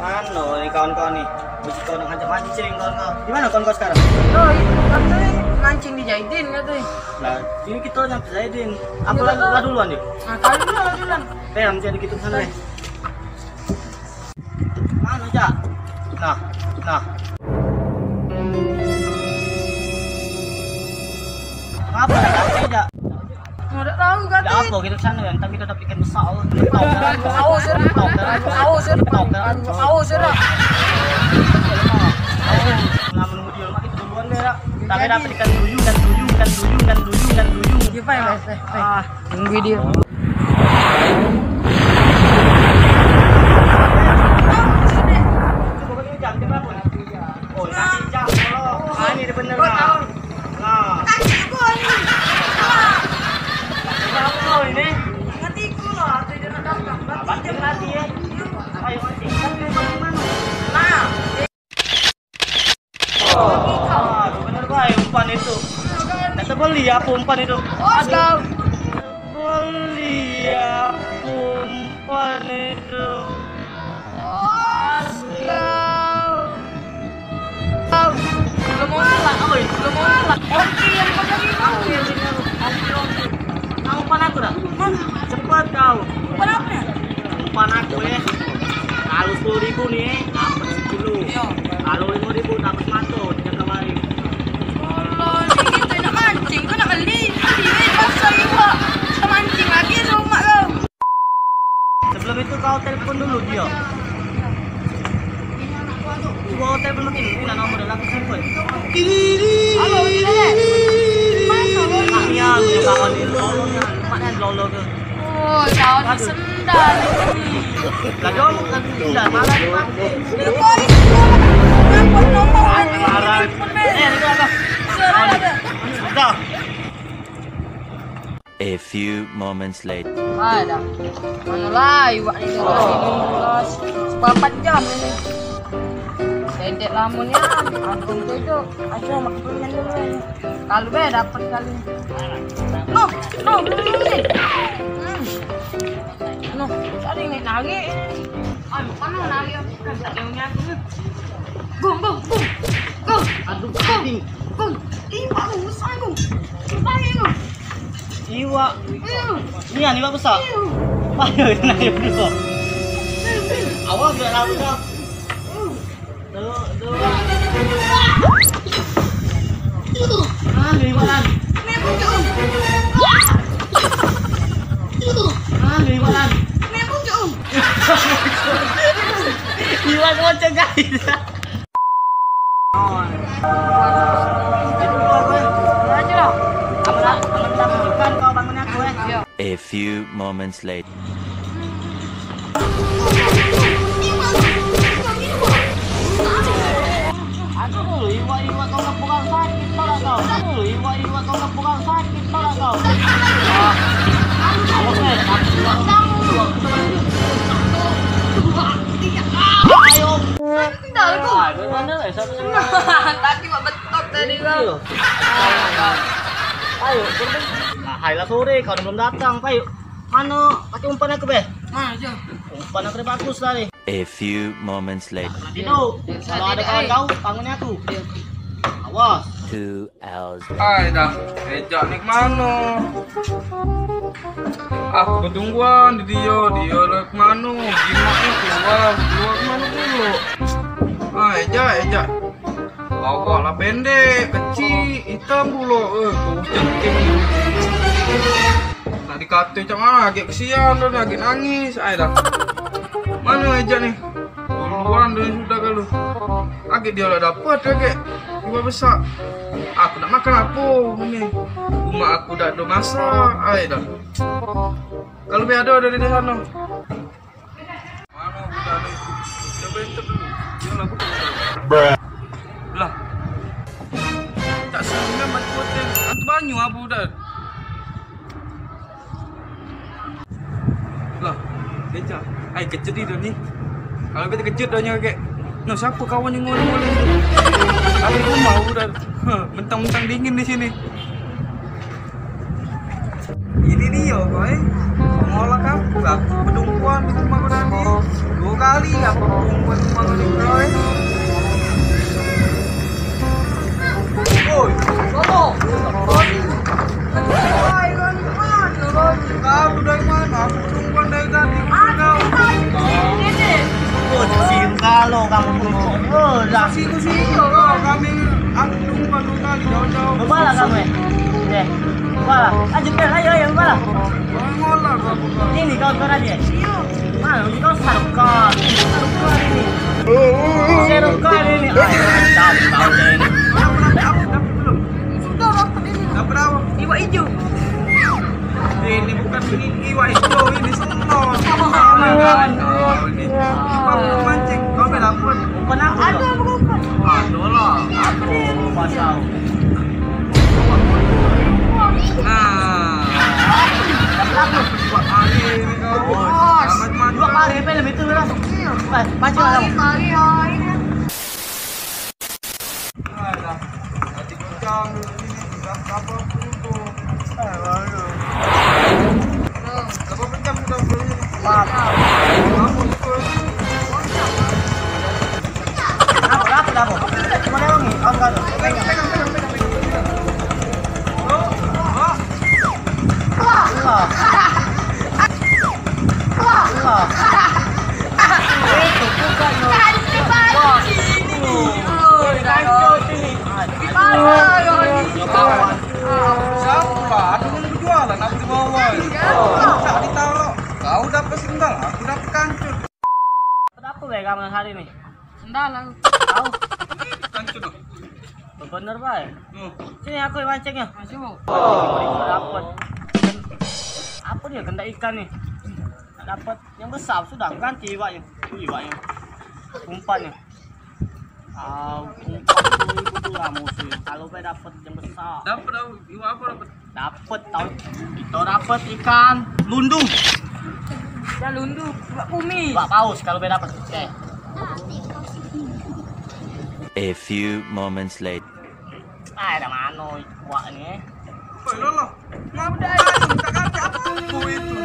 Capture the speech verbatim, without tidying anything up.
Anu ni kawan-kawan ni, bisi kawan ngajak mancing kawan kau. Di mana kawan kau sekarang? Oh, itu katanya mancing di Zaidin katanya. Lah, ini kita nyampe Zaidin. Apa, iya, lah, lah duluan dia? Nah, kau dulu lah duluan. Eh, yang jadi gitu sana, eh. Mana, Jak? Nah, nah. Ngapa dah kacau, Jak? Dak tahu, kata. Dak apa, kita ke sana kan, tapi kita dapat ikan besar. Aus, aus, aus, aus, aus. Lama nunggu dia, mak, kita duluan deh, dak. Tapi dapat ikan duyung, ikan duyung, ikan duyung, ikan duyung, ikan duyung. Iya, Pak, ya, Pak, Pak. Ah, nunggu dia. Oh, nanti jam, oh. Ah, ini dia bener, nah. Nah. Berapa ini? Abang dia melatih, ya. Ayo, masih. Kan dia mana? Nah. Ah, bener bae umpan itu. Tak terbeli apa umpan itu? Aduh. Beli apa umpan itu? Astaga. Belum mau ngelak, oi. Belum mau ngelak. Oke, yang kau cari kau. Kau umpan aku dah. Hah? Cepat kau. Umpan apa? Umpan aku, eh. Kalau sepuluh ribu nih, eh, dapat sekilo. Iya. Kalau lima ribu dapat seratus, tiga kali. Allah, ni kita nak mancing, kau nak beli. Beli, eh, pasal iwak. Kita mancing lagi rumah kau. Sebelum itu kau telepon dulu dia. Coba kau telepon lagi, ini lah nomor dia, aku simpen. Halo, ini mana? Mana lo? Mak Mia punya kawan ni, lolo ni. Mak ni lolo ke? Oh, kawan ni sendal ni. Lah, dia omong kan sendal, malah dipakai. Dia kau itu, telepon nomor. Marah. Eh, ini apa? Sudah. A few moments later. Hai dah. Mano lah iwak ni dah. Sepapat jam ni. Dedek lamo nian. Ampun tu tu. Ayo makan permen dulu ni. Kalu be dapat kalu. No, no, no, no. Hmm. No, tadi naik narik. Ayo, mano narik? Kan tak ada yang nyapu. Gong, gong, gong. Gong. Aduh, gong. Gong. Ih, Pak Gong, besar, Gong. Besar, Gong. Iwak. Iya. Ni, iwak besar. Iya. Ayo, kena iwak besar. Awak gak tahu dah. Tuh, tuh. Ah, iwak lan. Ni, Gong. Ah, iwak lan. Ni, Gong. Iwak bocor, guys. A few moments later. Aku dulu, iwak-iwak kau ngebuang sakit, tau dak kau? Aku dulu, iwak-iwak kau ngebuang sakit, tau dak kau? Ah. Awas, eh, aku dulu. Ayo. Bentar, Gong. Ah, dari mana, eh? Siapa, siapa? Tadi buat betok tadi, Gong. Iya. Ayo, pergi. Ah, hai lah sore, kau belum datang. Ayo. Mano pakai umpan aku, be? Mana, Jo? Umpan aku dah bagus tadi. A few moments later. Tidur. Kalau ada kawan kau, bangunnya aku. Awas. Two hours. Ai dah, Ejak ni kemano? Aku betungguan di dia, dia lah kemano? Jimaknyo keluar, keluar kemano pulo? Ai, Ejak, Ejak. Awak lah pendek, kecik, itam pulo. Eh, bau cengkeh. Nak dikate cak mano, agek kesian tu, agek nangis. Ai dah. Mano Ejak ni? Duluan dah sudah kalu. Agek dia lah dapet, agek. Dua besak. Aku nak makan apo ni? Umak aku dak ado masak. Ai dah. Kalu be ado dari di sano. Mano budak ni? Coba intip dulu. Dia lagu tak tahu. Lah. Tak senang main kote. Antu banyu abu dah. Lah, Ejak. Ai, kejut dio ni. Kalu kito kejut dio nyo kek. Nah, siapo kawan yang ngoleh-ngoleh tu? Kalu rumah abu dah. Huh, mentang-mentang dingin di sini. Ini dia, boy. Ngolah kan, aku bedungkuan di rumah kau tadi. Dua kali aku bedungkuan di rumah kau tadi, bro, eh. Oi, Roni. Oi, Roni, kemana, Roni? Kau dari mana? Aku bedungkuan dari tadi. Aku dari sini. Oh, cinta lo kamu. Oh, dah. Siku, siku. Kami, aku bedungkuan dua kali, jauh-jauh. Coba lah kamu, eh. Eh, coba lah. Lanjut, ayo, ayo, coba lah. Ini kau, kau tadi, eh? Iya. Mana? Ini kau sarukar. Sarukar ini. Sarukar ini. Ay, mantap, tahu deh ini. Sudah dapat ini. Dapat apa? Iwak hijau. Ini bukan ini, iwak hijau ini, semua. Ini. Apa mancing? Kau main apa? Umpan apa? Ada apa, umpan? Ada lah. Apa dia? Umpan tahu. Nah. Dua kali ini kau. Bos. Dapat mata. Dua kali film itu lah. Iya. Pas, pas lah. Kali, kali, kali. Nah, dah. Nanti kencang dulu sini. Dah, berapa puluh tu? Eh, baru. Berapa jam sudah beli? Empat. Berapa puluh tu? Kenapa, kenapa, kenapa? Cuma lewat ni, kau enggak ada. Pegang, pegang, pegang, pegang, pegang. Tuh, tuh. Wah. Wah. Wah. Itu bukan lo. Wah. Itu. Itu. Kawan. Siapa? Aku mau berjualan, aku di bawah. Tak ditaruh. Kau dapat sendal, aku dapat kancut. Kenapa bae kamu hari ni? Sendal aku. Tahu? Kancut tu. Bener bae. Tuh. Sini aku yang mancingnya. Masuk. Dapat. Apa dia kena ikan ni? Tak dapat. Yang besar sudah ganti iwaknya. Iwaknya. Umpannya. Ah, umpan tu itu lah musuh. Kalau bae dapat yang besar. Dapat tahu iwak apa dapat? Dapet tau. Kita dapet ikan lundu. Ikan lundu, iwak bumi. Iwak paus kalau be dapet. Eh. A few moments later. Ah, ada mano iwak ni, eh? Oi, Lolo. Ngapa? Minta kaki apa? Itu.